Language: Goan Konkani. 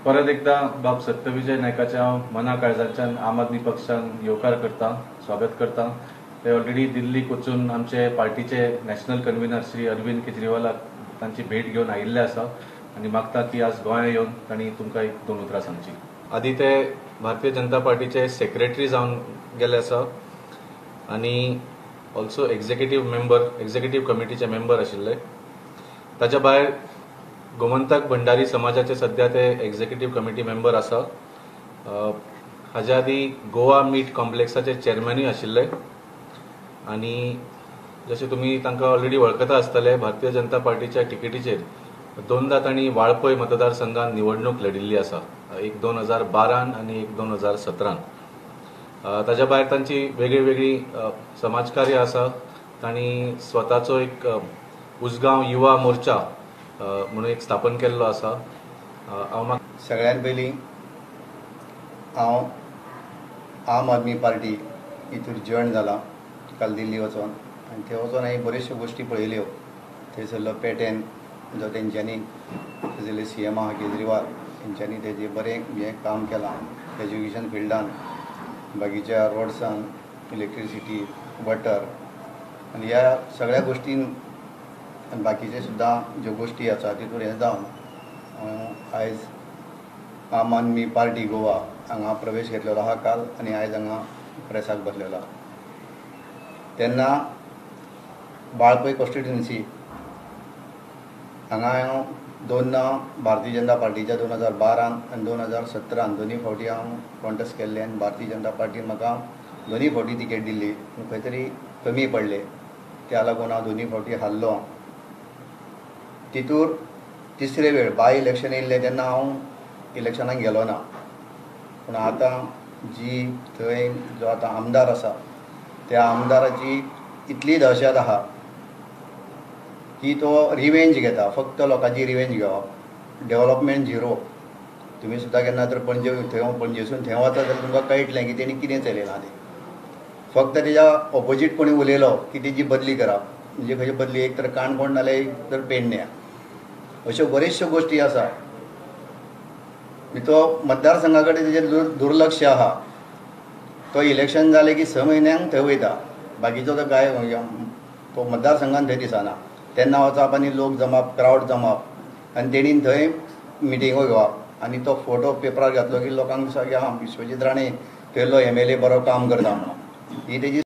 परत एकदा बाब सत्यविजय नायकाच्या हांव मना काळजाच्यान आम आदमी पक्षान येवकार करता, स्वागत करता। ते ऑलरेडी दिल्लीक वचून आमचे पार्टीचे नॅशनल कन्व्हिनर श्री अरविंद केजरीवालाक तांची भेट घेवन आयिल्ले आसा आनी मागता की आज गोंया येवन तांणी तुमकां एक दोन उतरां सांगची। आदी ते भारतीय जनता पार्टीचे सेक्रेटरी जावन गेले आसा आनी ऑल्सो एक्झिक्युटीव मेंबर, एक्झिक्युटीव कमिटीचे मेंबर आशिल्ले। ताच्या भायर गोमंतक भंडारी समाजाचे सध्या ते एक्झिक्युटीव कमिटी मेंबर आसा। हाज्या आदी गोवा मीट कॉम्प्लेक्साचे चेअरमॅनूय आशिल्ले आनी जशें तुमी तांकां ऑलरेडी वळखता आसतले, भारतीय जनता पार्टीच्या तिकेटीचेर दोनदा तांणी वाळपय मतदारसंघात निवडणूक लढिल्ली आसा, एक 2012 आनी एक 2017। ताज्या भायर तांची वेगळी वेगळी समाजकार्य आसा। तांणी स्वताचो एक उसगांव युवा मोर्चा म्हणून एक स्थापन केल्लो आसा। हांव सगळ्यात पयलीं हांव आम आदमी पार्टी हितूर जॉयन जाला काल दिल्ली वचोन आनी थंय वचोन हांवें बऱ्योचश्यो गोश्टी पळयल्यो। थंयसरलो पॅटर्न जो तेंच्यांनी थंयसरले सी एम आहा केजरीवाल तेंच्यांनी तेजें बरें हें काम केलां एज्युकेशन फिल्डान, बाकीच्या रोड्सान, इलेक्ट्रिसिटी, वॉटर आनी ह्या सगळ्या गोश्टीन आनी बाकीचे सुद्दां ज्यो गोश्टी आसा तितून हें जावन आयज आम आदमी पार्टी गोवा हांगा प्रवेश घेतलेलो आहा काल आनी आयज हांगा प्रेसाक बसलेलो आहा। तेन्ना वाळपय कॉन्स्टिट्युएन्सी हांगा हांव दोनदा भारतीय जनता पार्टीच्या 2012 आनी 2017 दोनूय फावटी हांव कॉन्टेस्ट केल्ले आनी भारतीय जनता पार्टीन म्हाका दोनूय फावटी तिकेट दिल्ली, पूण खंय तरी कमी पडले, त्या लागून हांव दोनूय फावटी हारलो। तितूर तिसरे वेळ बाय इलेक्शन येयल्लें तेन्ना हांव इलेक्शनाक गेलो ना, पूण आतां जी थंय जो आतां आमदार आसा त्या आमदाराची इतली दहशत आहा की तो रिवेंज घेता, फक्त लोकांची रिवेंज घेवप, डेवलपमेंट झिरो। तुमी सुद्दां केन्ना तर पणजे थंय पणजेसून थंय वता जाल्यार तुमकां कळटलें की तेणी कितें चलयलां तें। फक्त तेज्या ऑपोजीट कोणी उलयलो की तेजी बदली करप, म्हणजे खंयची बदली, एक तर काणकोण नाल्यार एक तर पेडण्या, अश्यो बऱ्योचश्यो गोश्टी आसा। तो मतदारसंघा कडेन तेजें दुर्लक्ष आहा। तो इलेक्शन जालें की 6 म्हयन्यांक थंय वयता, बाकीचो तो काय तो मतदारसंघान थंय दिसना। तेन्ना वचप आनी लोक जमप, क्रावड जमप आनी तेणीन थंय मिटिंगो घेवप आनी तो फोटो पेपरार घातलो की लोकांक दिसता की आं विश्वजीत राणे थंयलो MLA बरो काम करता म्हणून। ही तेजी